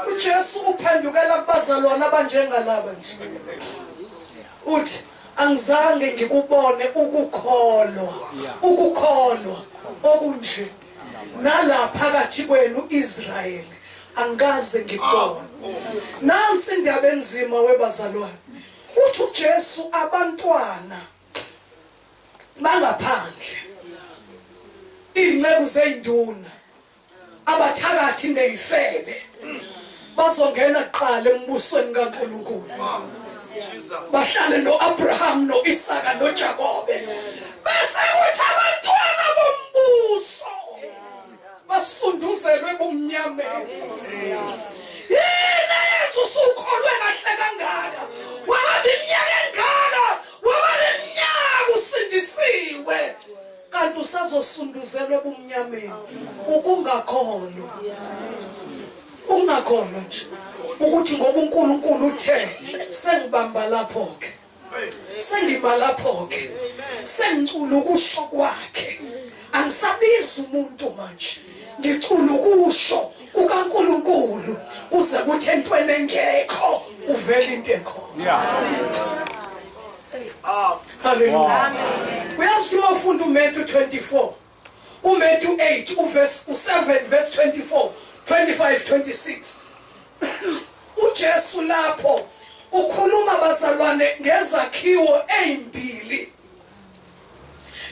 uJesu uphendukela kubazalwana abanjengalaba nje, uthi angizange ngikubone ukukholwa, ukukholwa okunje nala phakathi kwenu Israyeli, angikaze ngikubone. Nansi indaba enzima webazalwane, uthi uJesu abantwana bangaphandle, izinceku zeyinduna, abathakathi neyifebe bazongena kuqala embusweni kaNkulunkulu, bahlale noAbraham noIsaka noJakobe, bese kuthi abantwana bombuso basunduzelwe ebumnyameni. Yini eyenza usukholwe kahle kangaka, wahamba iminyaka engaka, waba neminyaka usindisiwe, kanti usazosunduzelwa ebumnyameni? Ukungakholwa, ukungakholwa nje ukuthi ngoba uNkulunkulu uthe sengibamba lapho ke, sengima lapho ke, sengicula ukusho kwakhe, angisabizi umuntu manje, ngicula ukusho kukaNkulunkulu kuze kuthi entweni engekho uvele into ekhona. Hallelujah. Uyazi uma ufunda uMatthew 24, uMatthew 8 uverse u7 verse 24, 25, 26, uJesu lapho ukhuluma bazalwane ngezakhiwo ezimbili,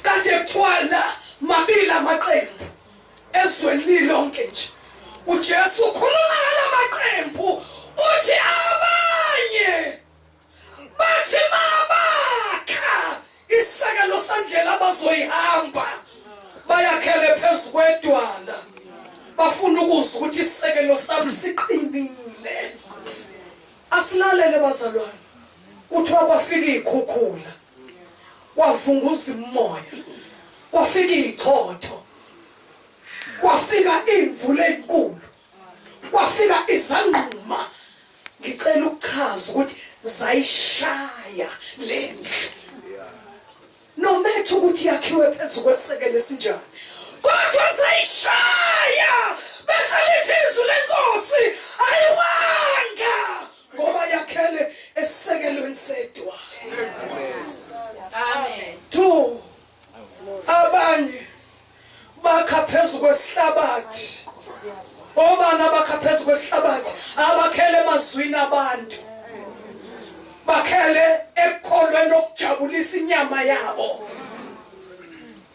kade kuthiwa la mabili amaqembu ezweni lilonke nje. uJesu ukhuluma ngalamaqembu, uthi abanye bathi mabakha isekelo sendlela abazoyihamba bayakhele phezu kwedwala, bafuna ukuzwa ukuthi isisekelo sami siqinile. Asilalele bazalwane, kuthiwa kwafika izikhukhula, kwavunguza imoya, kwafika ichotho, kwafika imvula enkulu, kwafika izangquma. Ngicela ukuchaza ukuthi zayishaya lendlu, nomethu ukuthi yakhiwe phezu kwesekelo esinjani, kodwa zayishaya. Bese lithi izwi lenkosi ayiwanga ngoba yakhele esisekelweni sedwala. Amen. Two, abanye bakha phezu kwesihlabathi. Obani abakha phezu kwesihlabathi? Abakhele emazwini abantu, bakhele ekukholweni okujabulisa inyama yabo,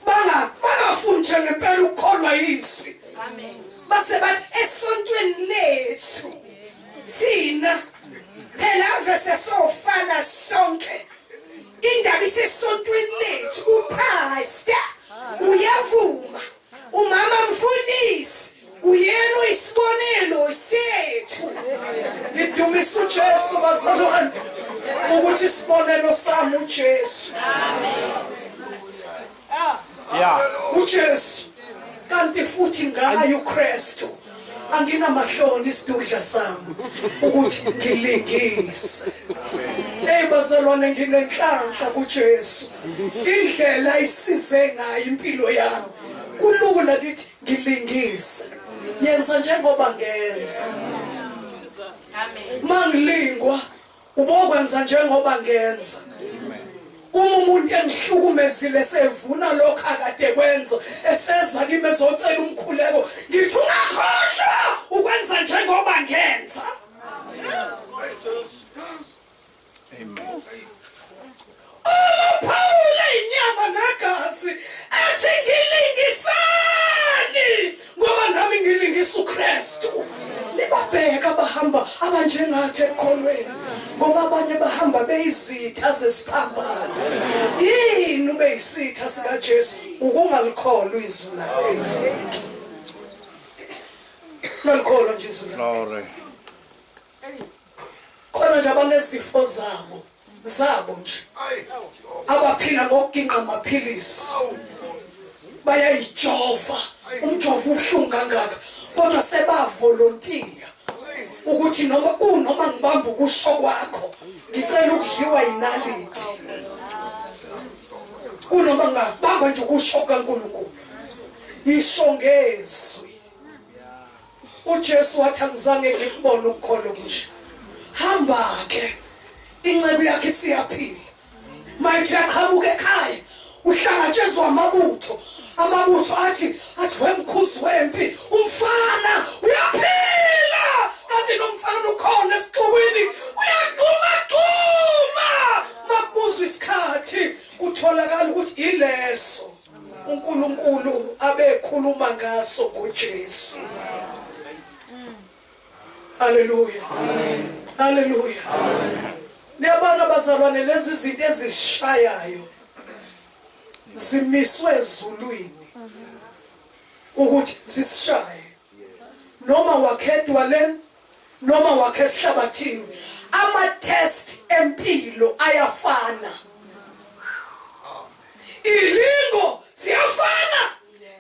bangafuni nje ngempela ukukholwa izwi. Base bathi esontweni lethu thina phela ave sesofana sonke, indaba isesontweni lethu, upastor uyavuma, umama mfundisi uyena uyisibonelo sethu. Ngidumisa uJesu bazalwane ukuthi isibonelo sami uJesu. uJesu, kanti futhi ngaye uKristu anginamahloni isidudla sami ukuthi ngilingise. Hey bazalwane, nginenhlanhla kuJesu, indlela isize ngayo impilo yami. Kulula kithi ngilingise, yenza njengoba ngenza. Mangilingwa ubokwenza njengoba ngenza. Uma umuntu engihlukumezile sevuna lokho akade kwenza, eseza kimi ezocela umkhuleko, ngithi ungakhohlwa ukwenza njengoba ngenza. Amen. Uma Paul inyama negazi ethi ngilingisani ngoba nami ngilingisa uKristu, nibabheka abahamba abanjengathi ekukholweni, ngoba abanye bahamba beyizitha zesiphambano. Yini ube yisitha sikaJesu? Ukungalikholwa izwi lakhe. Nalikholwa nje izwi lakhe. Glory. Khona nje abanezifo zabo nje, abaphila ngokuginqa amaphilisi, bayayijova, umjovo ubuhlungu kangaka, kodwa sebavolontiya ukuthi noma kunoma ngibamba ukusho kwakho, ngicela ukudliwa yinaliti kunoma ngabamba nje ukusho kaNkulunkulu. Isho ngezwi. uJesu wathi angizange ngikubone ukukholwa okunje. Hamba ke, inceku yakhe isiyaphila. Mayithi uyaqhamuka ekhaya, uhlangatshezwa amabutho. Amabutho athi wemkhuzi wempi, umfana uyaphila. Kanti nomfana ukhona esixukwini, uyagxuma-gxuma. Makubuzwa isikhathi kutholakala ukuthi ileso uNkulunkulu abekhuluma ngaso ngoJesu. Haleluya. Haleluya. Niyabona bazalwane, lezi izinto ezishayayo zimiswe ezulwini ukuthi zisishaye, noma wakhedwa le noma wakhe esihlabathini. Ama test empilo ayafana, ilingo ziyafana,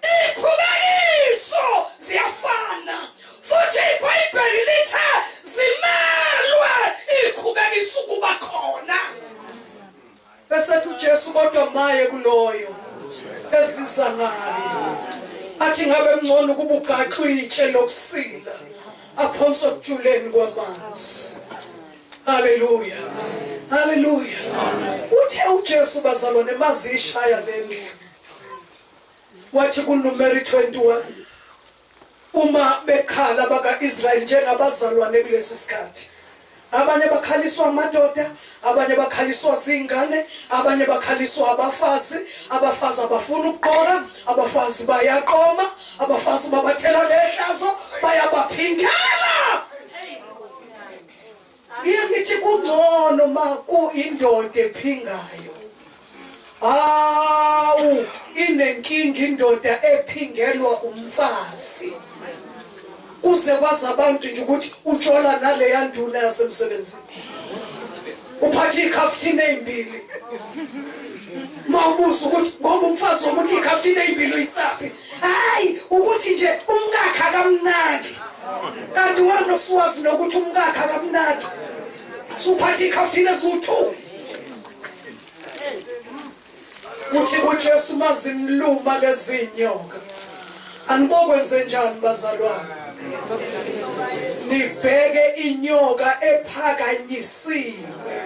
ikhubekiso ziyafana, futhi iBhayibheli lithe zimelwe ikhubekiso kuba khona. Bese uJesu kodwa maye kuloyo ezibiza ngayo, athi ngabe kungcono ukuba ugaxwe itshe lokusila aphonswe ekujuleni kwamanzi. Haleluya, haleluya. Uthe uJesu bazalwane mazi ishaya lendlu, wathi kuNumeri 21, uma bekhala bakaIsrayeli njengabazalwane kulesi sikhathi, abanye bakhaliswa amadoda, abanye bakhaliswa zingane, abanye bakhaliswa abafazi. Abafazi abafuna ukuqola, abafazi bayaqoma, abafazi babathela ngehlazo, bayabaphingela. Ngiye ngithi kungcono ma kuyindoda ephingayo. Hawu, inenkinga indoda ephingelwa umfazi. Kuze kwazi abantu nje ukuthi utshola naleya nduna yasemsebenzini, uphathe ikhafuthini ezimbili. Mawubuza ukuthi ngoba umfazi womuntu ikhafuthini ezimbili uyisaphi, hayi ukuthi nje umkakhe akamnaki, kanti wena usuwazi nokuthi umkakhe akamnaki, suphathe ikhafuthini eziwu-2. Uthi kuJesu maziniluma lezi nyoka, anibokwenze njani bazalwane? Nibheke inyoka ephakanyisiwe.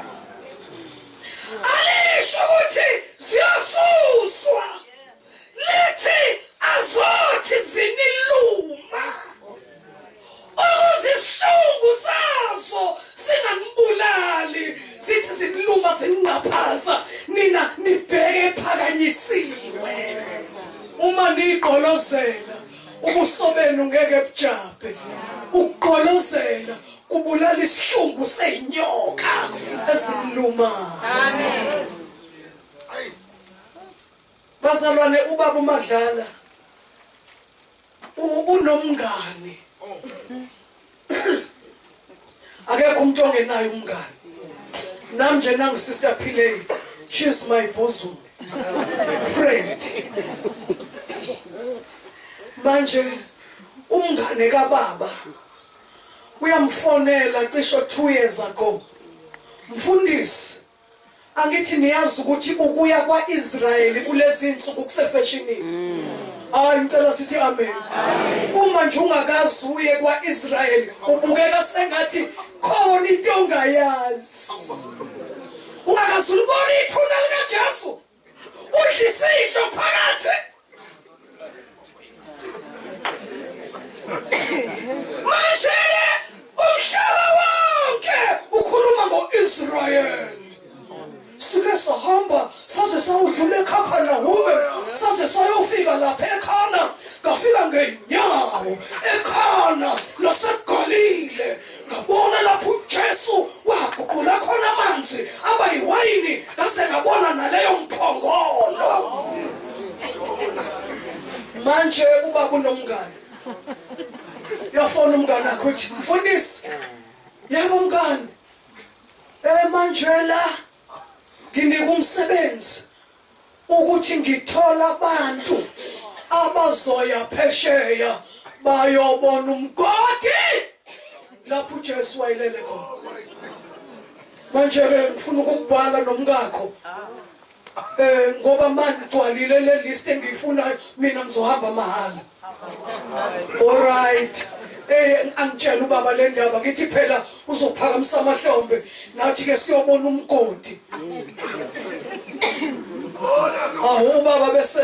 Alisho ukuthi ziyasuswa, lithi azothi ziniluma ukuze isihlungu sazo singanibulali. Sithi ziniluma ziningqaphaza, nina nibheke ephakanyisiwe. Uma niyigqolozela ubuso benu ngeke bujabhe. Ukugqolozela kubulala isihlungu seyinyoka ezilumayo. Amen. Bazalwane, ubaba uMadlala unomngani. Akekho umuntu ongenayo umngani. Nami nje nangu Sister Pillay, she's my bosom friend. Manje umngane kababa uyamfonela cishe 2 years ago. Mfundisi, angithi niyazi ukuthi ukuya kwaIsrayeli kulezi insuku kusefashionini. Hayi, ngicela sithi amen. Uma nje ungakazi uye kwaIsrayeli ubukeka sengathi khona into ongayazi. Ungakazi ulibona ithuna likaJesu, udlise idlo phakathi. Manje umhlaba wonke ukhuluma ngoIsrayeli. Sike sahamba saze sawudlula eKapernaum, saze sayofika lapha eKhana. Ngafika ngenyawo eKhana laseGalile, ngabona lapho uJesu waguqula khona amanzi aba yiwayini, ngase ngabona naleyo mphongolo. Manje uba kunomngane, uyafona umngane wakho uthi, mfundisi, yebo mngane, manje la nginika umsebenzi ukuthi ngithola abantu abazoya phesheya bayobona umgodi lapho uJesu wayelele khona. Manje ke ngifuna ukukubhala nomkakho, ngoba mangigcwalile le list engiyifunayo, mina ngizohamba mahhala. All right. Angitshela ubaba le ndaba ngithi phela uzophakamisa amahlombe nathi ke siyobona umgodi. Awu ubaba bese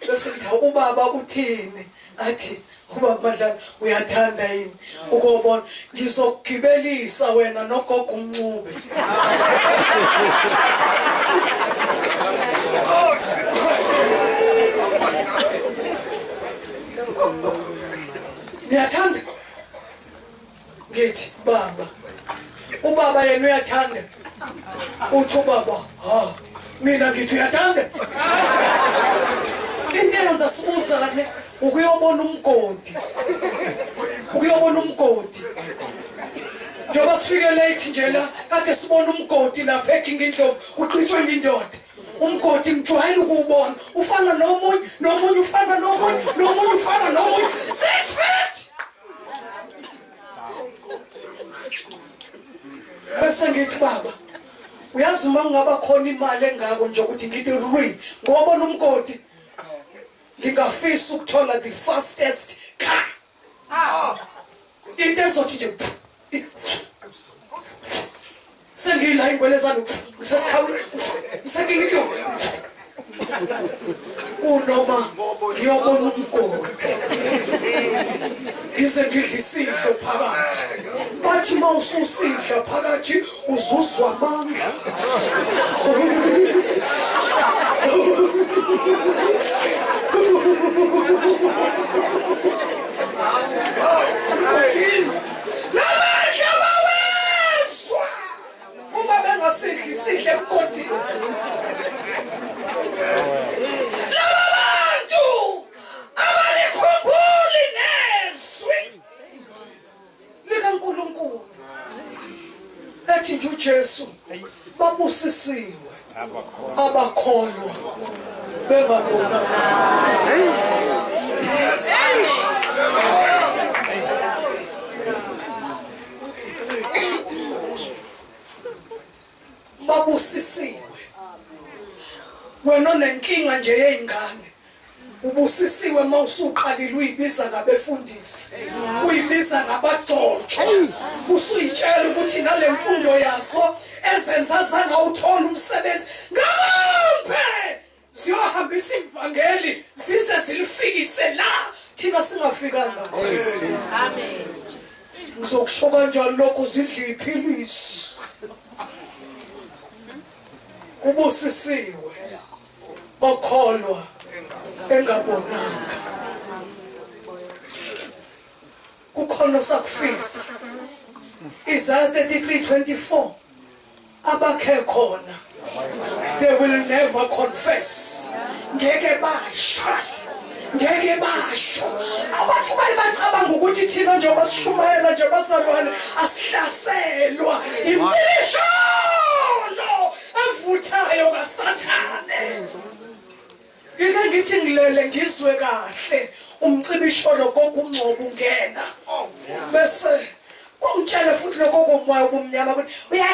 ngithi ubaba uthini? Athi ubaba Madlala uyathanda yini ukubona ngizokugibelisa wena nogogo umncube. Niyathanda? Ngithi baba, ubaba yena uyathanda. Uthi ubaba, ha, mina ngithi uyathanda. Into eyenza sibuzane ukuyobona umgodi. Ukuyobona umgodi. Njengoba sifike late nje la, kade sibona umgodi lapha eKing Indlovu, uqitshwe indoda. Umgodi ngijwayele ukuwubona, ufana nomunye, nomunye ufana nomunye, nomunye ufana nomunye. 6 feet. Bese ngithi baba, uyazi uma kungaba khona imali engako nje ukuthi ngithi rui, ngobona umgodi. Ngingafisa ukuthola the fastest car. Into ezothi nje sengila ingwelezana ngisesikhaweni ngisekingido kunoma ngiyobona umgodi ngize ngidle isidlo phakathi. Bathi uma ususidla phakathi uzuzwa amandla. Namandla bawezwa uma bengasidli isidlo emgodini. Laba bantu abalikhumbuli nezwi likaNkulunkulu. Ethi nje uJesu babusisiwe abakholwa bengabonanga. Babusisiwe. Wena onenkinga nje yey'ngane, ubusisiwe uma usuqalile uyibiza ngabefundisi, uyibiza ngabagcotshwa, usuyitshela ukuthi nale mfundo yazo ezenza zangawuthola umsebenzi ngampe ziyohambisa ivangeli zize zilifikise la thina singafikanga. Amen. Ngizokusho kanjani lokho zidla iphilisi. Ubusisiwe okholwa engabonanga. Kukhona sakufisa. Isaiah 33:24 abakhe khona they will never confess. Ngeke basho, ngeke basho. Abantu baye bacabanga ukuthi thina njengoba sishumayela nje bazalwane asihlaselwa imfisholo evuthayo kaSathane. Ngike ngithi ngilele ngizwe kahle umcibisholo kokungcoba ungena, bese kungitshele futhi lokho komoya obumnyama ukuthi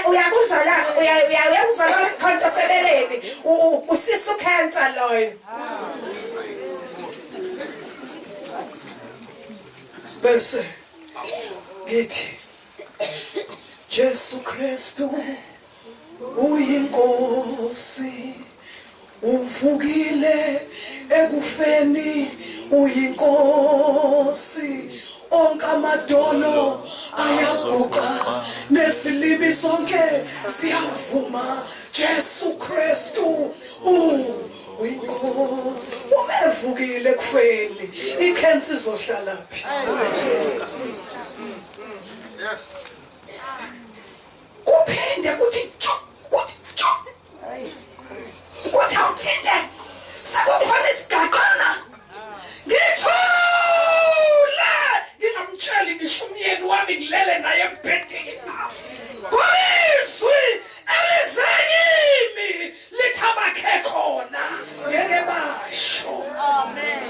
uyakuzwa la, uyakuzwa la umkhonto osebeleni, usisa ukhensa loyo. Bese ngithi Jesu Kristu uyinkosi, uvukile ekufeni, uyinkosi. Onke amadolo ayaguqa nesilimi sonke siyavuma Jesu Kristu uyinkosi. Uma evukile ekufeni ikhensi izohlala phi? Yes. Kuphinde kuthi kuthi kuthi awuthinte sekukhona isigaqana. Ngithule ngingamtsheli ngisho umyeni wami ngilele naye embhedeni. Kubizwi elize kimi lithi abakhe khona ngeke basho. Amen.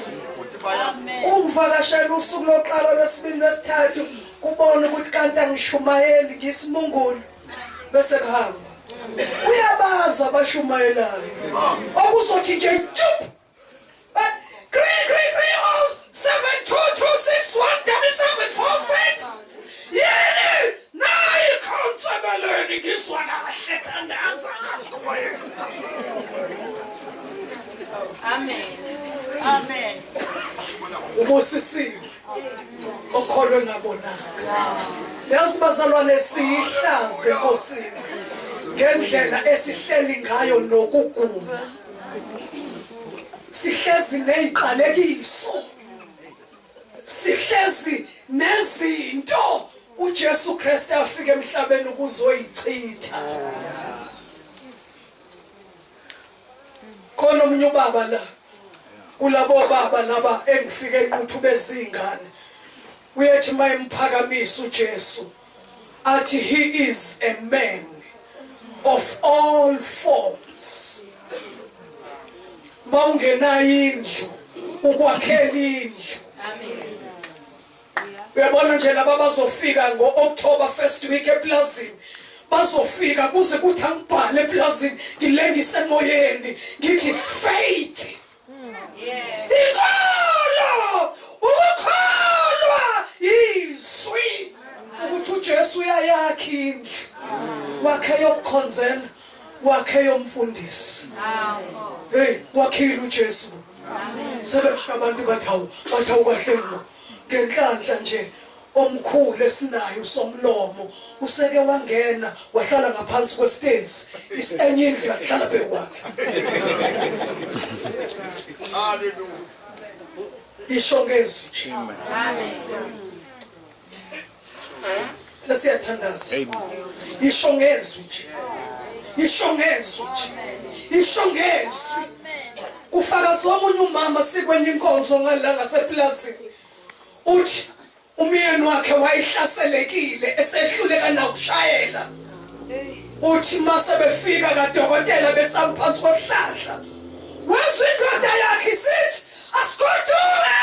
Ungivakashela usuku lokuqala, lwesibili, lwesithathu, kubona ukuthi kanti angishumayeli ngisimungulu, bese kuhamba. Uyabaza abashumayelayo okuzothi nje chup 3 3 3 0 7 2 2 6 1 7 7 4 6. Ubusisiwe okholwe ngabonanga. Yazi bazalwane, siyihlaze enkosini ngendlela esihleli ngayo nokugula. Sihlezi neziqalekiso, sihlezi nezinto uJesu Kristu afika emhlabeni ukuzoyichitha. Khona omunye ubaba la kulabo baba laba engifike enquthu bezingane, uyethi mayemphakamisa uJesu athi he is a man of all forms. Mawungenayo indlu, ukwakhela indlu. Uyabona nje laba bazofika ngo-October first week eplazini, bazofika kuze kuthi angibhale eplazini, ngilengise emoyeni, ngithi faith, inkolo, ukukholwa izwi ukuthi uJesu uyayakha indlu wakhe yokukhonzela, wakhe yomfundisi. Hey, wakhile uJesu. Sebesho abantu bathi hawu, bathi hawu kahle lo, ngenhlanhla nje omkhulu esinayo usomlomo useke wangena wahlala ngaphansi kwestezi, enye indlu yahlala phezu kwakhe. Hallelujah. Isho ngezwi nje. Sesiyathandaza. Isho ngezwi nje, isho ngezwi nje, isho ngezwi. Kufakaza omunye umama sikwenye inkonzo ngala ngaseplazini, uthi umyeni wakhe wayehlaselekile esehluleka nakushayela. Uthi mase befika kadokotela besamphansi kwesihlahla, wezwa indoda yakhe isithi asigoduke.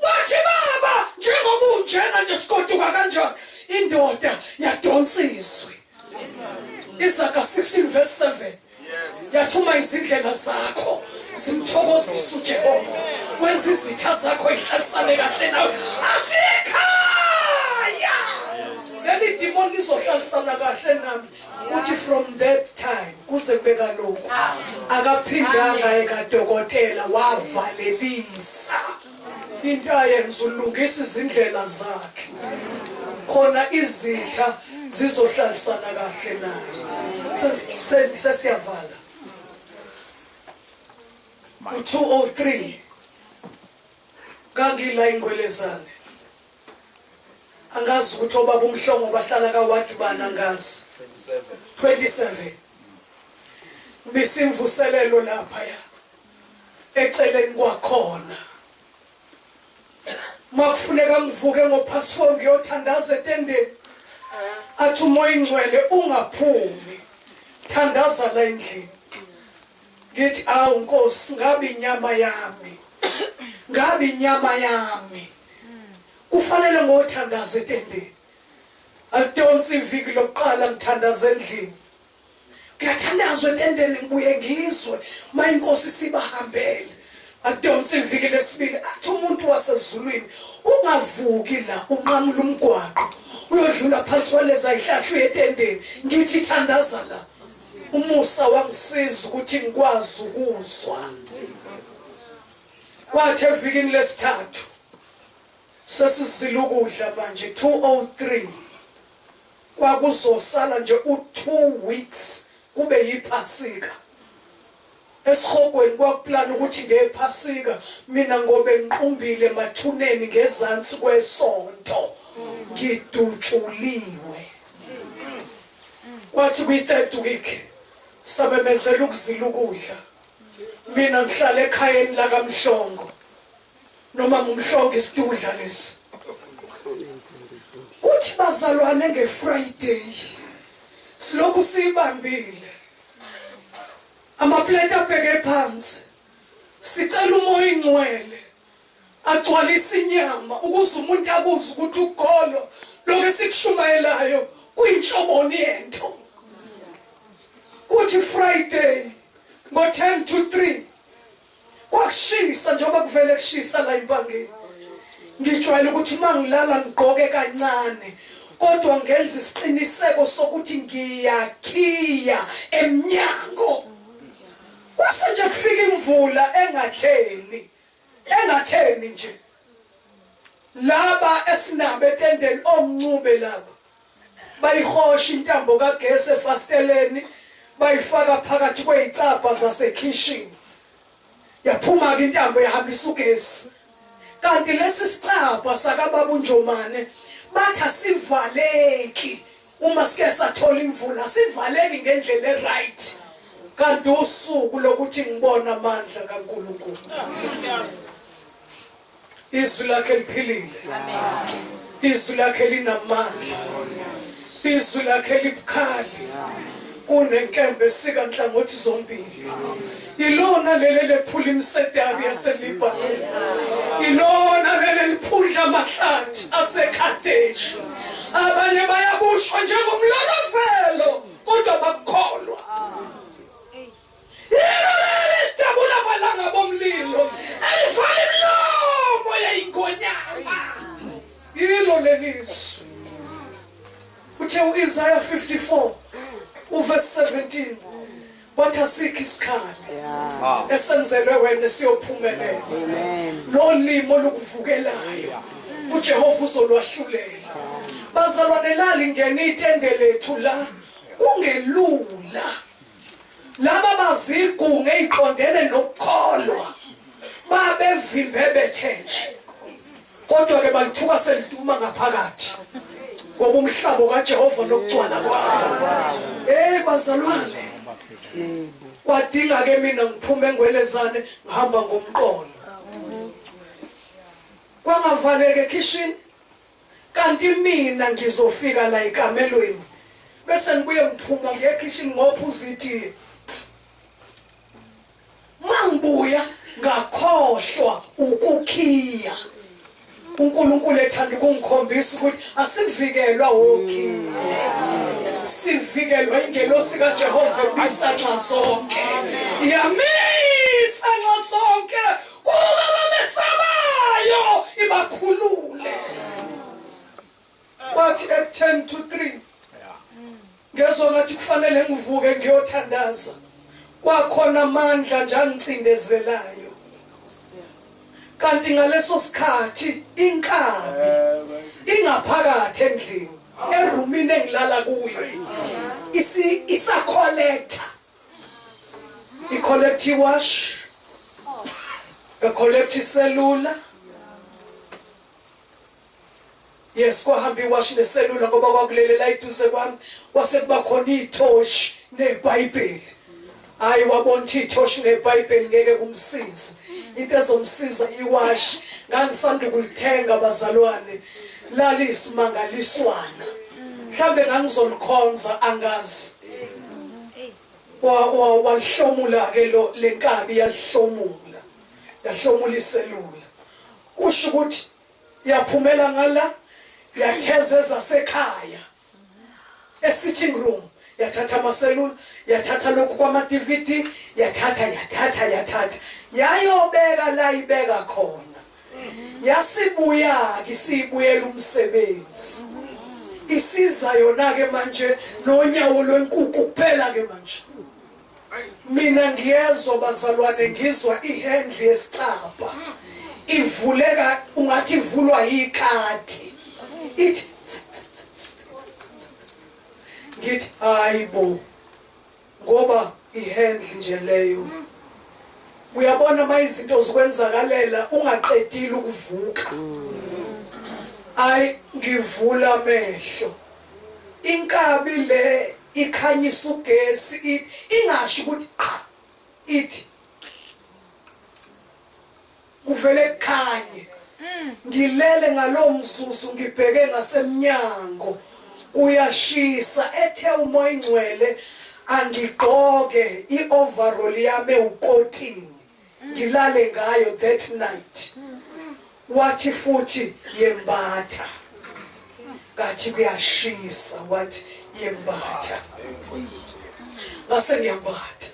Wathi baba, njengoba unjena nje sigoduka kanjani? Indoda yadonsa izwi, Isaka 16 verse 7, yathuma izindlela zakho zimthokozisa uJehova, wenza izitha zakho ihlalisane kahle nawe. Asikhaya, leli demon lizohlalisana kahle nami. Uthi from that time kuze kube kalokhu akaphindanga ekadokotela, wavalelisa. Into ayenza, ulungisa izindlela zakhe khona izitha zizohlalisana kahle naye. Sesiyavala. U-203 kangila ingwelezane, angazi ukuthi obaba uMhlongo bahlala kawadi bani, angazi. 27 misimvuselelo lapha ya eceleni kwakhona. Makufuneka ngivuke ngo-past 4 ngiyothandaza etendeni, athi uMoya Ingcwele, "Ungaphumi, thandaza la endlini." Ngithi, "Awu Nkosi, ngabe inyama yami, ngabe inyama yami kufanele ngothandaza etendeni." Alidonsa iviki lokuqala, ngithandaza endlini. Kuyathandazwa etendeni, ngibuye ngizwe ma inkosi sibahambele. Adonsa iviki lesibili, athi umuntu wasezulwini, "Ungavuki la unqamula umgwaqo uyodlula phansi kwaleza ihlahla uye etendeni." Ngithi, "Thandaza la." Umusa wangisiza ukuthi ngikwazi ukuzwa. Kwathi evikini lesithathu, sesizila ukudla manje, 203, kwakuzosala nje u2 weeks kube yiphasika. Esihogweni kwakuplana ukuthi ngephasika mina ngobe ngiqumbile emathuneni ngezansi kwesonto, ngidutshuliwe. Kwathi kwi-third week samemezela ukuzila ukudla. Mina ngihlala ekhayeni lakaMhlongo noma ngumhlongo, isidudla lesi. Kuthi bazalwane, ngeFriday silokhu siyibambile, amaplate abheke phansi, sicela uMoya Ingcwele agcwalise inyama ukuze umuntu akuze ukuthi ukukholwa lokho esikushumayelayo kuyinhloboni yento. Kuthi Friday ngo-10 to 3, kwakushisa njengoba kuvele kushisa la impangeni. Ngijwayele ukuthi uma ngilala ngigqoke kancane, kodwa ngenza isiqiniseko sokuthi ngiyakhiya emnyango. Kwase nje kufika imvula engatheni. Engatheni nje laba esinabo etendeni omncube laba bayihosha intambo kagesi efasteleni, bayifaka phakathi kwezicabha zasekhishini, yaphuma ke intambo yahambisa ugesi. Kanti lesi sicabha sakababa uNjomane bathi asivaleki uma sike sathola imvula, sivaleki ngendlela eright. Kanti usuku lokuthi ngibona amandla kaNkulunkulu, izwi lakhe liphilile, izwi lakhe linamandla, izwi lakhe libukhali kunenkembe esika nhlangothi zombili. Ilona leli lephula imisedari yaseLebanon, ilona leli liphundla amahlathi aseKadesh. Abanye bayakusho njengomlolozelo kodwa bakukholwa. Yilo leli lidabula kwalanga bomlilo, elivala imilomo yeyingonyama. Yilo lelizwi. Uthe u-Isaiah 54 uverse 17 wathi asikho isikhali esenzelwe wena siyophumelela, nolimo olukuvukelayo uJehova uzolwahlulela. Bazalwane, lali ngena itende lethu la kungelula. Laba bazigunge eziqondene nokukholwa babevimbe bethe nje, kodwa ke balithuka seliduma ngaphakathi ngoba umhlabo kaJehova nokugcwala kwawo. Hey bazalwane, kwadinga ke mina ngiphume engwelezane ngihamba ngomqolo, kwangavaleka ekhishini. Kanti mina ngizofika la ekamelweni bese ngibuye ngiphuma ngiye ekhishini ngophuza itiye. Mangibuya ngakhohlwa ukukhiya. uNkulunkulu ethanda ukungikhombisa ukuthi asivikelwa wokhiya, sivikelwa ingelosi kaJehova ebisa nxa zonke, iyamisa nxa zonke kuba bamesabayo ibakhulule. Kwathi at 2:50 ngezwa ngathi kufanele ngivuke ngiyothandaza. Kwakhona amandla nje angicindezelayo. Kanti ngaleso sikhathi inkabi ingaphakathi endlini erumini engilala kuyo, isa-collector, i-collect iwash, i-collect iselula. Yes, kwahamba iwashi neselula ngoba kwakulelela eduze kwami. Kwase kuba khona ithoshi neBhayibheli. Hayi, wabona ukuthi ithoshi neBhayibheli ngeke kumsize, into ezomsiza iwashi. Ngangisanda ukulithenga bazalwane, lalisimangaliswana, mhlambe ngangizolikhonza, angazi. Walihlomula ke lo lenkabi, yalihlomula, yahlomula iselula. Kusho ukuthi yaphumela ngala, yatheza ezasekhaya e-sitting room, yathatha amaselula, yathatha lokhu kwama-DVD, yathatha yathatha yathatha, yayobeka la ibeka khona. Yasibuya-ke isibuyela umsebenzi, isiza yona-ke manje nonyawo lwenkukhu kuphela-ke manje. Mina ngiyezwa bazalwane, ngizwa ihandle yesicabha ivuleka ungathi ivulwa yikati, ithi ngithi hayibo, ngoba ihandle nje leyo. Uyabona uma izinto zikwenzakalela ungaqedile ukuvuka. Ayi, ngivula amehlo, inkabi le ikhanyisa ugesi, ingasho ukuthi qha, ithi kuvele kukhanye. Ngilele ngalowo mzuzu, ngibheke ngasemnyango, kuyashisa. Ethe umoya ingcwele angigqoke i-overall yami ewukotini ngilale ngayo that night. Wathi futhi yembatha, ngathi kuyashisa, wathi yembatha, ngase ngiyambatha.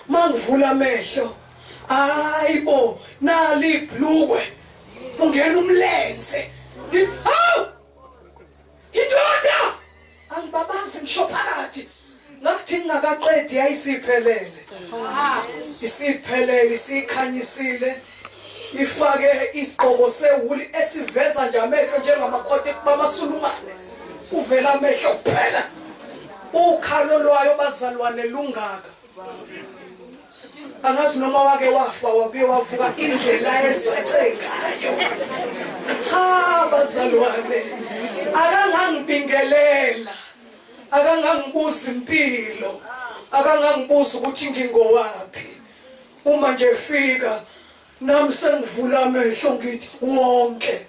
Mangivula amehlo, hayibo, nali ibhlukwe kungena umlenze. Hawu, indoda, angibabazi ngisho phakathi. Ngathi ngingakaqedi yayisiphelele, isiphelele, isikhanyisile. Ifake isigqoko sewuli esiveza nje amehlo njengamakoti bamasulumane. Uvela amehlo kuphela. Ukhalo lwayo bazalwane lungaka. Angazi noma wake wafa wabuye wavuka indlela ezace ngayo. Cha bazalwane, akangangibingelela, akangangibuza impilo, akangangibuza ukuthi ngingowaphi. Uma nje fika nami sengivula amehlo ngithi wonke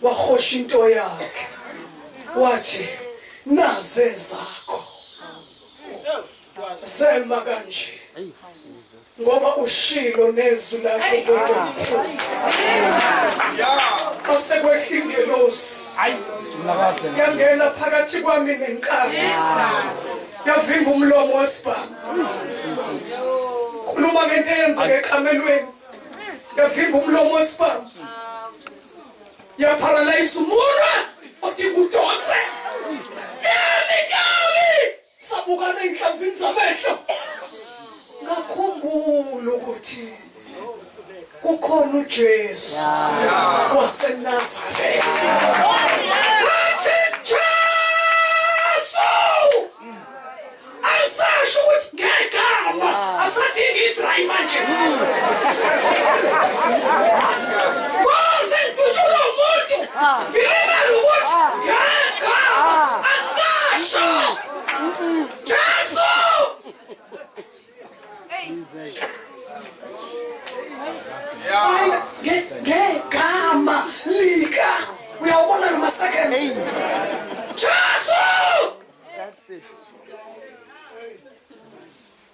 wahosha into yakhe wathi naze zakho sema kanje ngoba ushilo nezwi lakho kodwa asekwehla ingelosi yangena phakathi kwami nenkabi yavimba umlomo wesibhamu. Khuluma ngento eyenzeka ekamelweni, yavimba umlomo wesibhamu, yaparalyze umunwe odinga udonse. Yami kabi sabukana ey'nhlamvini zamehlo. Ngakhumbula ukuthi kukhona uJesu waseNazaretha. Ngathi Jesu, angisasho ukuthi ngegama, asadingi idry manje. Kwaze ngidutshulwa umuntu ngilimele ukuthi ngegama angasho Jesu. Ngegama lika uyawubona noma seconds Jesu. That's it.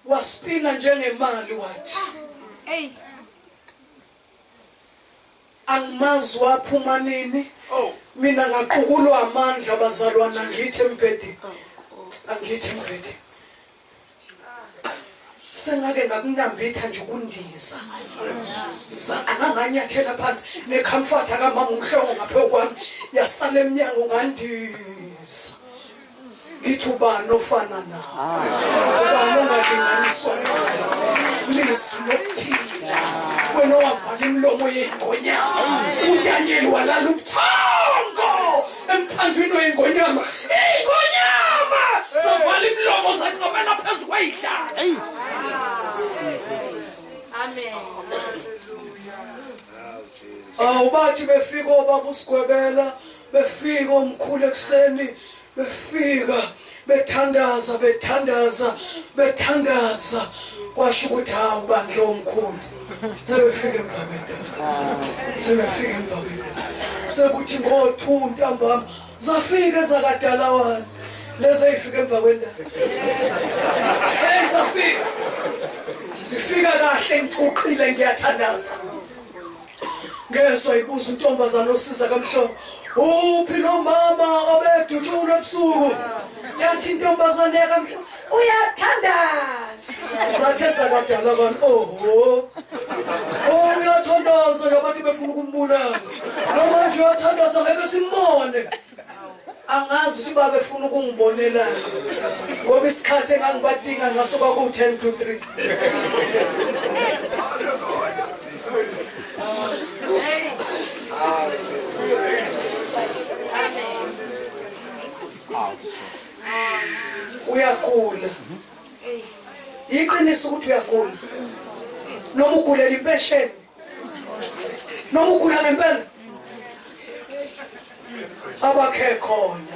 Waspina njengemali wathi angimazi waphuma nini. Mina ngaqukulwa amandla bazalwana ngithi embhedeni, angithi embhedeni sengake ngakunambitha nje ukundiza. Anganganyathela phansi necomforter kamama umhlongo ngaphezu kwami yasala emnyango ngandiza. Ngithi ubani ofana nawe, ubani ongalinganiswa nawe, lizwi lokuphila wena owavala imilomo yey'ngonyama. uDaniel walala ubuthongo emthandweni wey'ngonyama. Iy'ngonyama zavala imilomo zaqamela phezu kwey'hlahla. Amen. Awu bathi befika obaba uSigwebela, befika omkhulu ekuseni, befika bethandaza bethandaza bethandaza, kwasho ukuthi hawu bandla omkhulu sebefika emva kwendaba, sebefika emva kwendaba. Sekuthi ngo-2 ntambama zafika ezakadalawane lezi ey'fika emva kwendaba. Hey, zafika zifika kahle ngiguqile ngiyathandaza. Ngezwa ibuza intombazana osiza kamhlongo, uphi lo mama obedutshulwa ebusuku? Yathi intombazane yakamhlongo uyathandaza. Zathe zakadala abantu, oho, oh uyathandaza nje abantu befuna ukumbulala, noma nje uyathandaza ngeke simbone. Angazi ukuthi babefuna ukungibonela ngoba isikhathi engangibadinga ngaso kwaku-10 to 3. Uyagula, iqiniso ukuthi uyagula, noma ugulela impesheni, noma ugula ngempela. Abakhe khona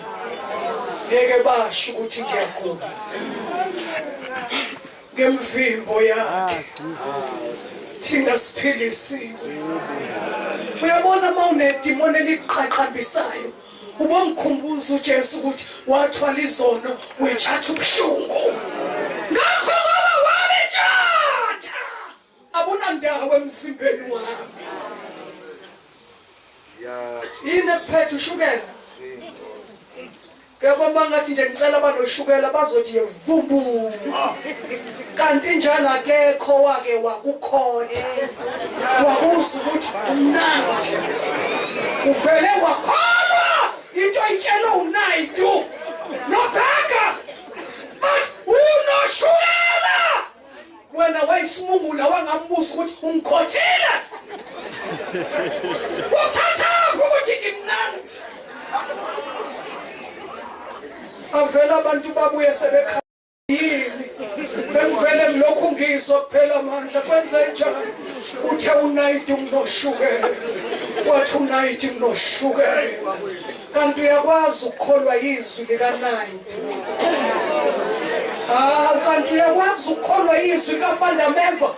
ngeke basho ukuthi ngiyagula ngemvimbo yakhe thina siphilisiwe. Uyabona uma unedimoni eliqaqambisayo ubomkhumbuza uJesu ukuthi wathwala izono wetshatha ubuhlungu, ngakho ngoba wabetshatha abunandawo emzimbeni wami. Yini esiphethe ushukela? Uyabona ngathi nje ngicela abanoshukela bazothi vumbu, kanti njalo akekho wake wakukhotha wakuza ukuthi umnandi, uvele wakholwa into ayitshelwe uNaidu nobheka but unoshukela. Wena wayisimungula wangambuza ukuthi ungikhothile. Avela abantu babuye sebekhala yini? Bengivele ngilokhu ngizwa kuphela amandla, kwenze njani? Uthe unayiti nginoshukela, wathi unayiti nginoshukela. Kanti uyakwazi ukukholwa izwi likanayiti? Ah, kanti uyakwazi ukukholwa izwi likaFandameva?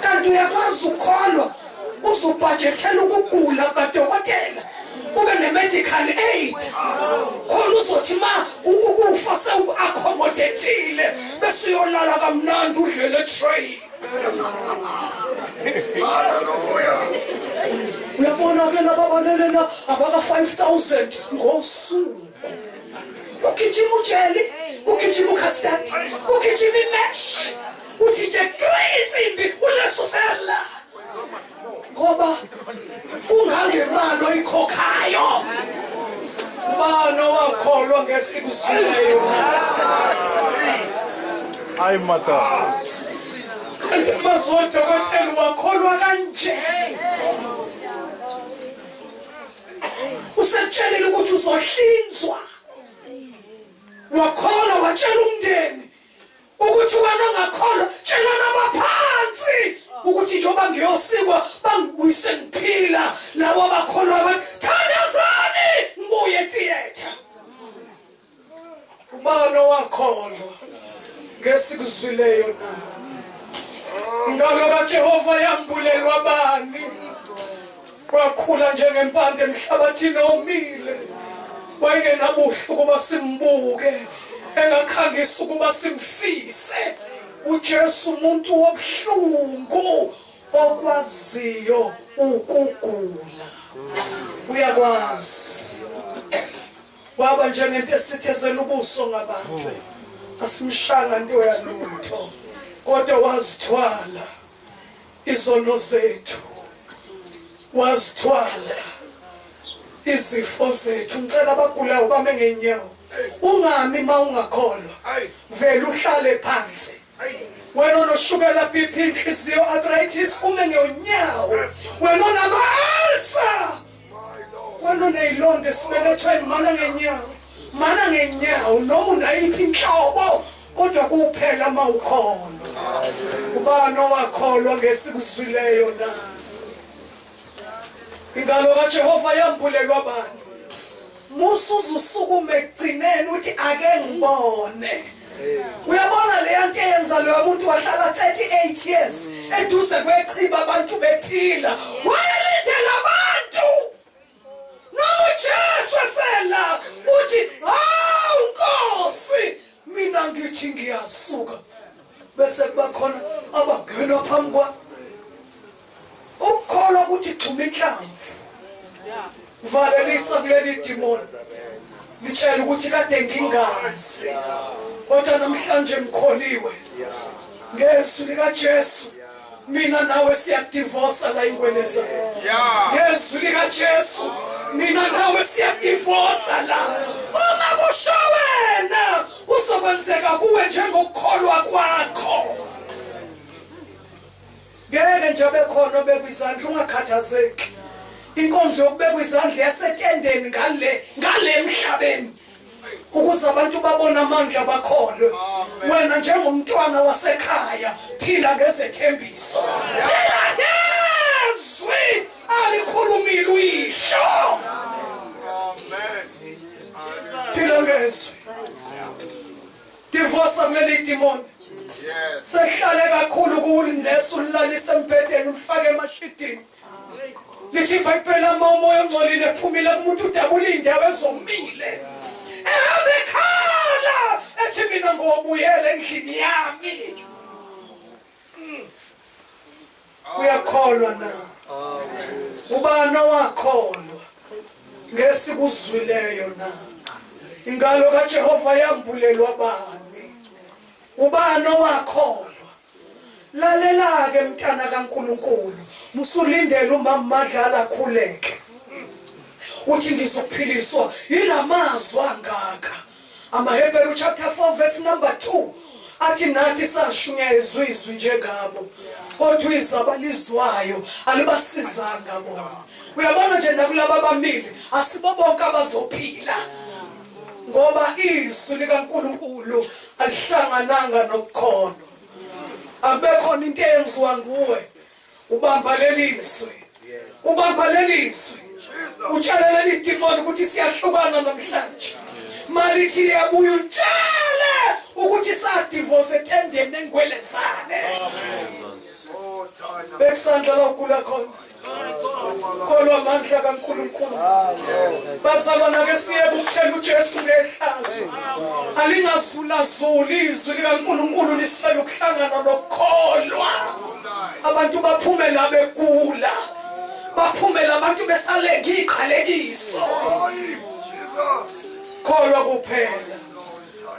Kanti uyakwazi ukukholwa uzobhajethela ukugula kukadokotela ube ne-medical aid, khona uzothi ma ukufa sewu-accommodate-ile bese uyolala kamnandi udlele train. Uyabona-ke laba balelela abaka-5000 ngosuku. Kugijima ujeli, kugijima ucustard, kugijima imesh, uthi nje kri insimbi ulesusela ngoba kungangemali oyikhokhayo. Ubani owakholwa ngesikusuleyo? Hayi madoda. Kanti amazwi odokotela wakholwa kanje? Usetshelile ukuthi uzohlinzwa, wakholwa, watshela umndeni ukuthi wena ongakholwa tshela nabaphansi ukuthi njengoba ngiyosikwa bangibuyise ngiphila. Labo abakholwa bathi thandazani ngibuye theatre. Ubani owakholwa ngesikuzwileyo na? Ingalo kaJehova yambulelwa bani? Wakhula njengempande emhlabathini omile, wayengenabuhle ukuba simbuke, engakhangisa ukuba simfise. uJesu umuntu wobuhlungu okwaziyo ukugula, uyakwazi. Waba njengento esithezela ubuso ngabantu, asimshanga nto yalutho, kodwa wazithwala izono zethu, wazithwala izifo zethu. Ngicela abagulayo bame ngenyawo, ungami ma ungakholwa, vele uhlale phansi. Wena onoshukela, BP, inhliziyo, arthritis, ume ngonyawo. Wena onama-ulcer, wena oney'londa esibelethweni, mana ngenyawo, mana ngenyawo, noma unayiphi inhlobo, kodwa kuphela ma ukholwa. Ubani owakholwa ngesikuzwileyo na? Ingalo kaJehova yambulelwa abantu. Musa uzusukume ekugcineni uthi ake ngibone. Uyabona leya nto eyenza loya muntu wahlala 38 years eduze kwechiba abantu bephila, wayelindela abantu. Noma uJesu esela uthi hawu Nkosi, mina ngithi ngiyasuka, bese kuba khona abangena phambi kwami. Ukukholwa ukuthi xhuma inhlamvu, valelisa kuleli dimoni, litshela ukuthi kade ngingazi, kodwa namhlanje ngikholiwe ngezwi likaJesu. Mina nawe siyadivosa la ingweleza ngezwi likaJesu. Mina nawe siyadivosa la. Uma kusho wena kuzokwenzeka kuwe njengokukholwa kwakho. Ngeke nje bekhona obekwa izandla, ungakhathazeki. Inkonzo yokubekwa izandla yasetendeni ngale ngale emhlabeni, ukuze abantu babone amandla bakholwe. Wena njengomntwana wasekhaya phila ngezethembiso, phila ngezwi alikhulumile uyisho, phila ngezwi. Divorce kuleli dimoni sehlale kakhulu kuwulinesi, ulilalise embhedeni, ulifake emashidini. Lithi iBhayibheli ama umoya ongcolile ephumile kumuntu udabula iy'ndawo ezomile, ehambe ekhala ethi mina ngobuyela endlini yami. Uyakholwa na? Ubani owakholwa ngesikuzwileyo na? Ingalo kaJehova yambulelwa bani? Ubani owakholwa? Lalela-ke mntana kaNkulunkulu, musulindela umama Madlala akhuleke uthi ngizophiliswa yilamazwi angaka. AmaHebheru chapter 4 verse number 2. Athi nathi sashunyayezwa izwi njengabo, kodwa izwi abalizwayo alibasizanga bona. Uyabona nje nakulaba abamile, asibo bonke abazophila, ngoba izwi likaNkulunkulu alihlangananga nokukholwa. Akubekhona into eyenziwa nguwe, ubamba lelizwi, ubamba lelizwi, utshele leli demoni ukuthi siyahlukana namhlanje. Malithi liyabuya, utshele ukuthi sadivorce etendeni engwelezane. Bekusandla la ugula khona, kholwa amandla kaNkulunkulu. Bazalwana ke siye ukuthela uJesu ngehlazo. Alingazulazuli izwi likaNkulunkulu, liswele ukuhlangana nokukholwa. Abantu baphume la begula, baphume la abantu besalenga iqalekiso. Kholwa kuphela,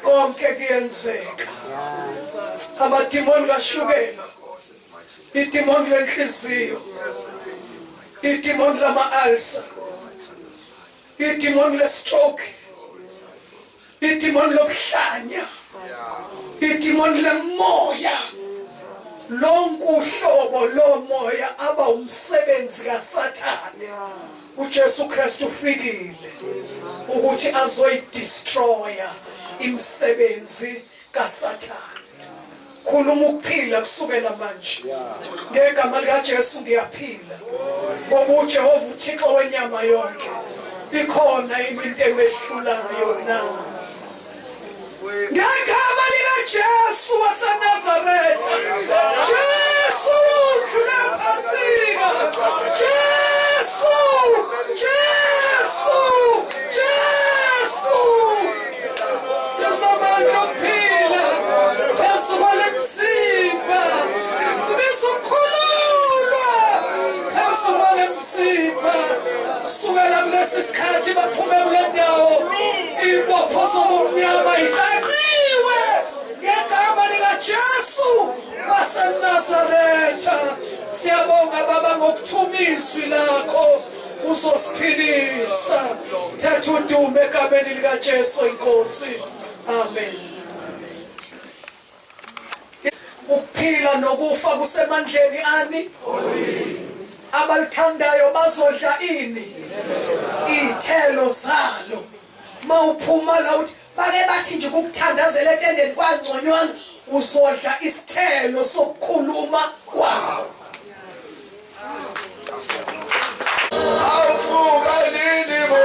konke kuyenzeka. Amadimoni kashukela, idimoni lenhliziyo, idimoni lama-ulcer, idimoni le-stroke, idimoni lokuhlanya, idimoni lemoya. Lonke uhlobo lomoya aba umsebenzi kaSathane. uJesu Kristu ufikile ukuthi azoyidestroya imisebenzi kaSathane. Khuluma ukuphila kusukela manje. Ngegama likaJesu ngiyaphila, ngoba uJehova uThixo wenyama yonke. Ikhona into emehlulayo na? Ngegama likaJesu waseNazaretha, Jesu udlule Phasika, Jesu, Jesu, Jesu. Siyazamandla okuphila phezu kwale mzimba, sibiza ukukhululwa phezu kwale mzimba. Sukela kulesi sikhathi baphume kule ndawo, ibopho zobumnyama iqaqiwe ngegama likaJesu waseNazaretha. Siyabonga Baba ngokuthuma izwi lakho uzosiphilisa. Thatha udumo egameni likaJesu inkosi. Amen. Ukuphila nokufa kusemandleni ani? Abalithandayo bazodla ini? Iy'thelo zalo. Mawuphuma la uthi bake bathi nje ukuthandazela etendeni kwangconywana, uzodla isithelo sokukhuluma kwakho. Awufuka nini bo?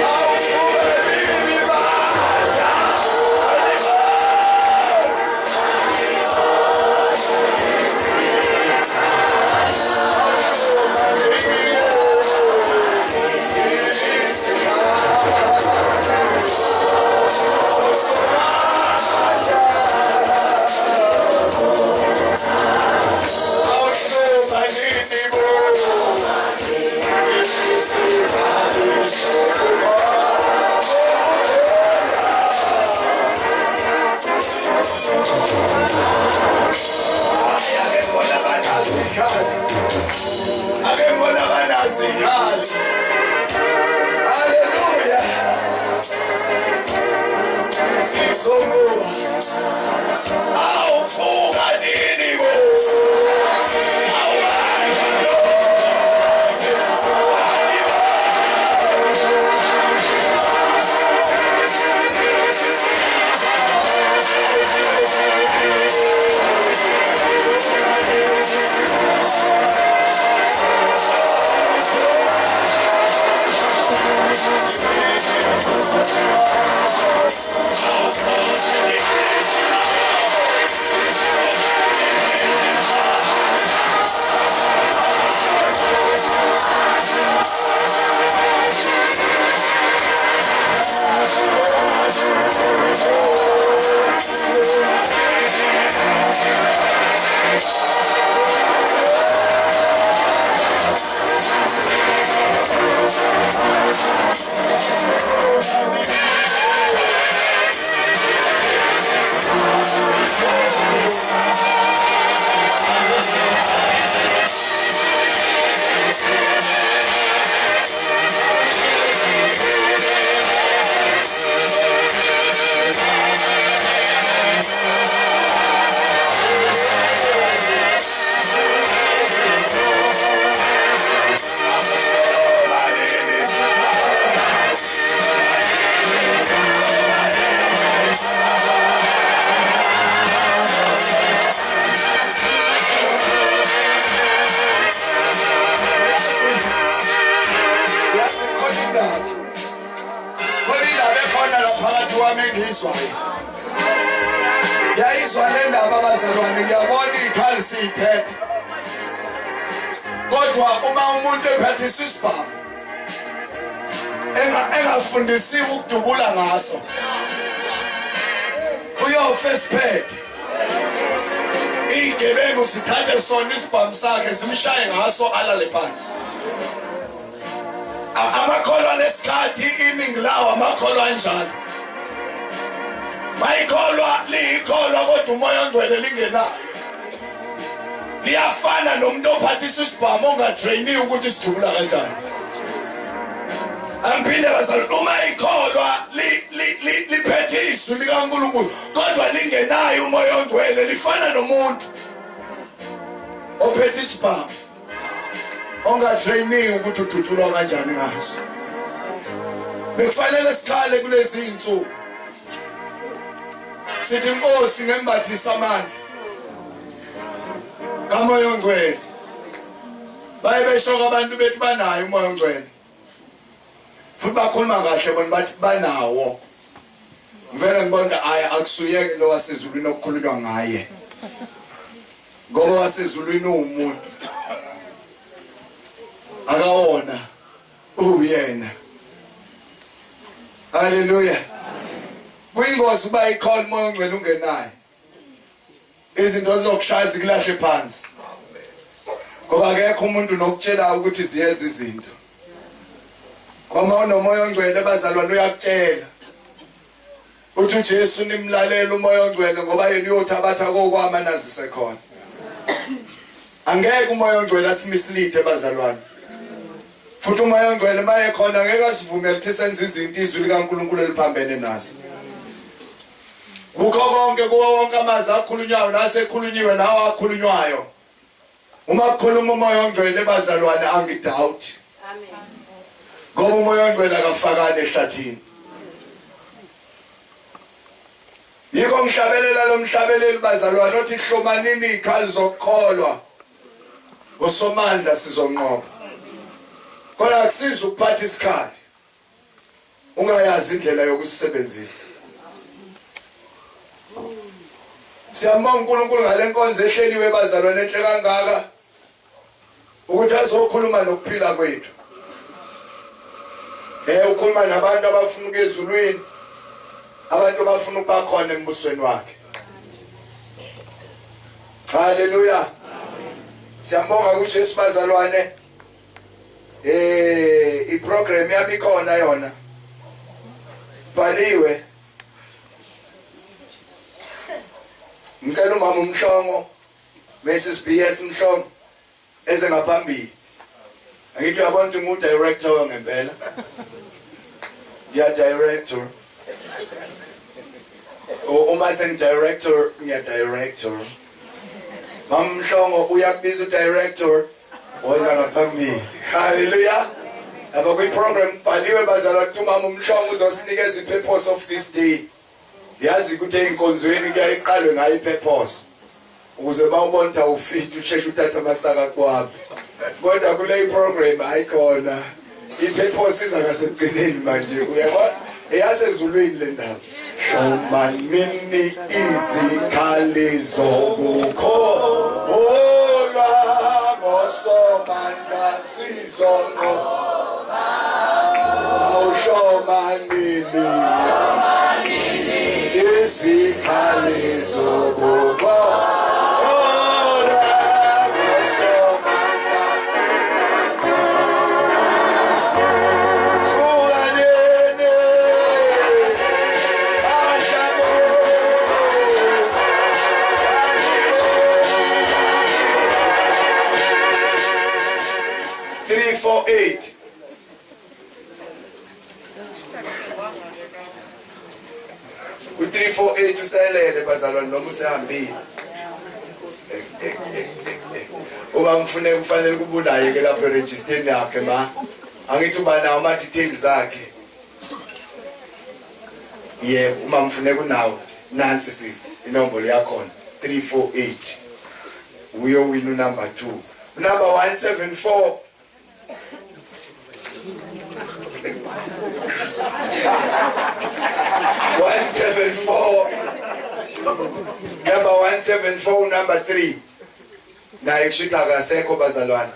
Awufuka nini batha? Hallelujah. Sizongoba. Awufuka nini bo? Awubandla lonke. indaba. Khona indaba ekhona la phakathi kwami engiyizwayo. Ngiyayizwa le ndaba bazalwane, ngiyabona izikhali siyiphethe. Kodwa uma umuntu ephethe isibhamu engafundisiwe ukudubula ngaso, uyofa esiphethe. Igebengu sithathe sona isibhamu sakhe simshaye ngaso alale phansi. Amakholwa lesikhathi iningi lawo amakholwa anjalo. Bayikholwa liyikholwa kodwa umoya ongcwele lingena. Liyafana nomuntu ophathisa isibhamu ongatrainiwe ukuthi sidubula kanjani. Angiphinde bazalwane, uma ikholwa liphethe izwi likaNkulunkulu kodwa lingenayo umoya ongcwele, lifana nomuntu ophethe isibhamu ongatrainiwe ukuthi udutshulwa kanjani ngaso. Bekufanele sikhale kulezi insuku sithi Nkosi ngembathisa amandla kamoya ongcwele. Baye besho abantu bethu banayo umoya ongcwele, futhi bakhuluma kahle bona bathi banawo. Ngivele ngibona hayi akusuyeke lo wasezulwini okukhulunywa ngaye, ngoba wasezulwini uwumuntu, akawona uyena. Haleluya. Kuyingozi uba ikhona umoya ongcwele ungenayo, izinto zizokushaya zikulahle phansi, ngoba akekho umuntu nokutshela ukuthi ziyeza izinto. Uma unomoya ongcwele bazalwane uyakutshela uthi uJesu nimlalela umoya ongcwele, ngoba yena uyothabatha kokwama nazise khona. Angeke umoya ongcwele asimislide bazalwane. Futhi umoya ongcwele maye khona ngeke asivumele ukuthi senze izinto izwi likaNkulunkulu eliphambene nazo. Kukho konke, kuwo wonke amazwi akhulunywayo nasekhulunyiwe nawo akhulunywayo, uma kukhuluma umoya ongcwele bazalwane angidoubt. Amen. Ngoba umoya ongcwele akafakani ehlathini. Yikho ngihlabelela lo mhlabeleli bazalwane othi hlomanini izikhali zokukholwa, ngosomandla sizonqoba. Kodwa akusizi ukuphatha isikhali ungayazi indlela yokusisebenzisa. Siyambonga uNkulunkulu ngale nkonzo ehleliwe bazalwane enhle kangaka, ukuthi azokhuluma nokuphila kwethu. Ukhuluma nabantu abafuna ukuya ezulwini, abantu abafuna ukuba khona embusweni wakhe. Haleluya. Siyambonga kuJesu bazalwane. Iprogram yami ikhona yona, bhaliwe. Ngicela umama uMhlongo, Mrs BS Mhlongo, eze ngaphambili. Angithi uyabona ukuthi ngu-director wangempela. Ngiya-director. Uma sengi-director, ngiya-director. Mama Mhlongo uyakubiza u-director, woza ngaphambili. Hallelujah. Lapha kwi-program kubhaliwe bazalwane ukuthi umama uMhlongo uzosinikeza i-purpose of this day. Yazi ukuthi ey'nkonzweni kuyaye iqalwe ngayo i-purpose, ukuze bawubona ukuthi awufiti usheshe uthathe amasaka kwami. Kodwa kule program ayikhona i-purpose, iza ngasekugcineni manje. Uyabona eyasezulwini le ndaba. Hlomanini izikhali zokukholwa, ngosomandla sizonqoba. Awuhlomanini izikhali zokukholwa, ngosomandla sizonqoba. Hlukaneni ahlabo. 348. U-348 uselele bazalwane noma usehambile. Uma ngifune kufanele kubunaye ke lapho erejisteni yakhe, ma angithi uba nawo ama-details akhe. Yebo, uma ngifune kunawo, nansi sisi inombolo yakhona 348. Uyo win unumber 2, unumber 174. 174, number 174, number 3. Naye kushuthi akasekho bazalwane.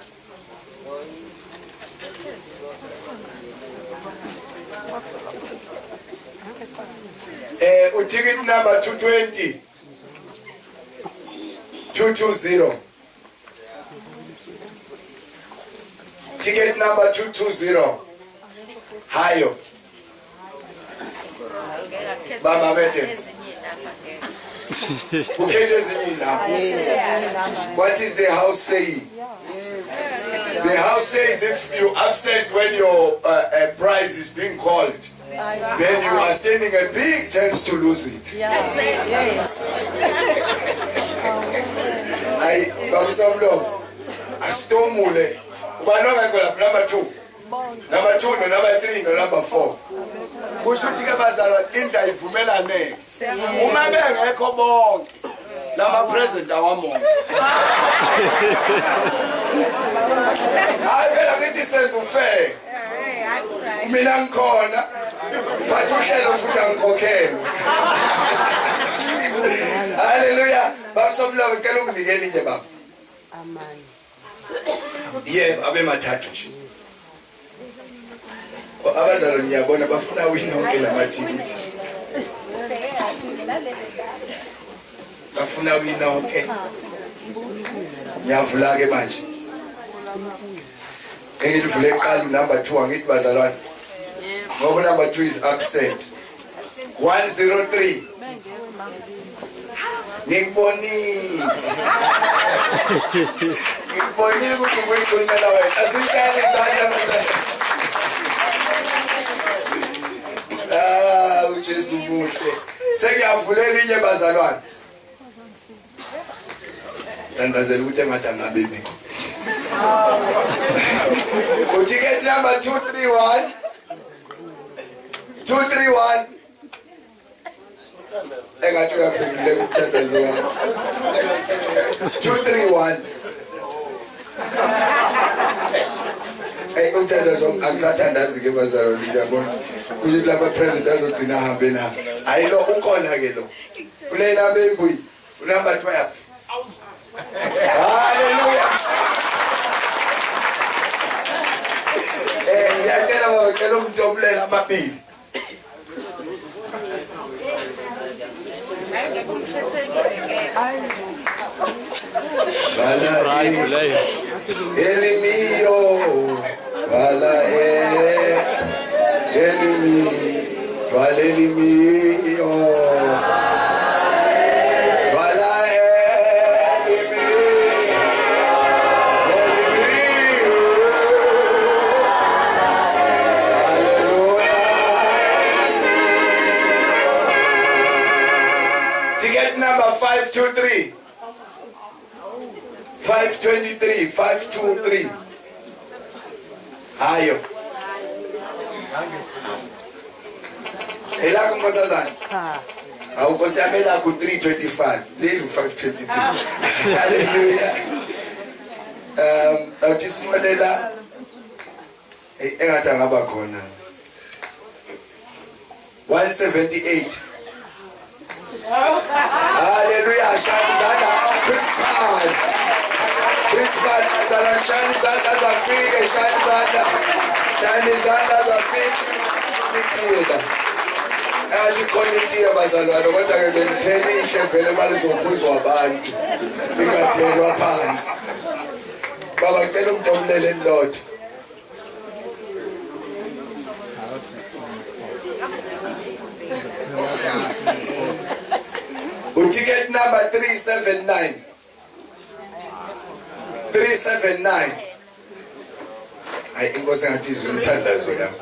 Uticket number 220, 220. Ticket number 220. Hayo. Baba Mete. What is the house saying? The house says if you upset when your prize is being called, then you are standing a big chance to lose it. Yes. I Babusamlo Astomule. Number 2. Number 2, no number 3, no number 4. Kusho ukuthi ke bazalwane indla ivumelane. Uma bengekho bonke lama present awamonke. Hayi phela ngithi senze ufair. Mina ngikhona. But uhlelo futhi angikhokhelwe. Hallelujah. Babusomlo ngicela ukunikela inye baba. Amen. Yebo abe mathathu nje. Abazalwane ngiyabona bafuna wina onke lamathikithi. Bafuna wina onke. Ngiyavula ke manje. Ngilivule kuqala number 2 angithi bazalwane. Ngoba number 2 is absent. 103. Ngikubonile. Ngikubonile ukuthi uyikhulumela wena. Asishayele izandla bazalwane. Ah, uJesu muhle. Sekuyavulela inye bazalwane. Thandazela ukuthi engathi angabe bikho. Uticket number 231. 231. Engathi uyaphenduleka umthandazo wakho. 231. Hey, umthandazo angisathandazi ke bazalwane ngiyabona. Kuthi lapha president azogcina ahambe na. Hayi lo ukhona ke lo. Unena bembuyi. Number 12. Hallelujah. Ngiyacela baba ngicela umntomlela amabili. Bala elimiyo bala elimi bala elimiyo bala elimi elimiyo. Hallelujah. Ticket number 523. 523, 523. Hayo. Elakho nkosazana? Awu nkosi yami elakho 325. Leli 523. Hallelujah. Awuthi simonela engathi angaba khona. 178. Hallelujah. Shaya izandla. Principal. Principal, shaya izandla zafike, shaya izandla. Shaya izandla zafike. Itiye. Athi khona itiye bazalwane kodwa ke bengithela ihle vele balizophuzwa abantu. Lingathelwa phansi. Baba ngicela ungidomlele elilodwa. Ticket number 379. 379. Hayi inkosi ngathi izwe umthandazo yami.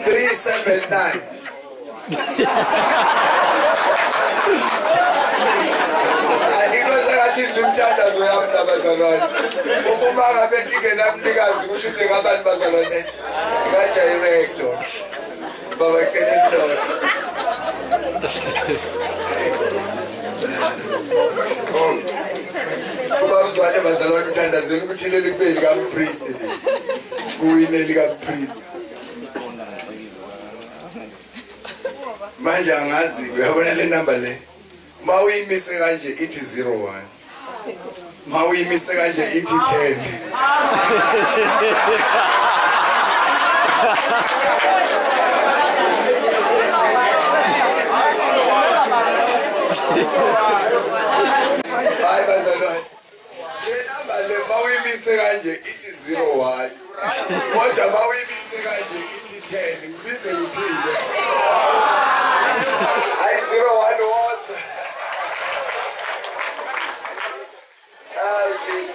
379. Hayi inkosi ngathi izwe umthandazo yami nabazalwane. Uma ngabe ingenamnikazi kusho ukuthi ngabantu bazalwane. Ka-director. Baba ngicela elilodwa. Ubabuzwane bazalwane mthandazela ukuthi leli kube likampriest leli. Kuwine likampriest. Manje angazi uyabona le number le. Mawuyimise kanje ithi 01. Mawuyimise kanje ithi 10. Hayi bazalwane. Le number le mawuyimise kanje ithi 01. Kodwa mawuyimise kanje ithi 10. Ngibize yiphile. Hayi 01 was. Oh, jeez.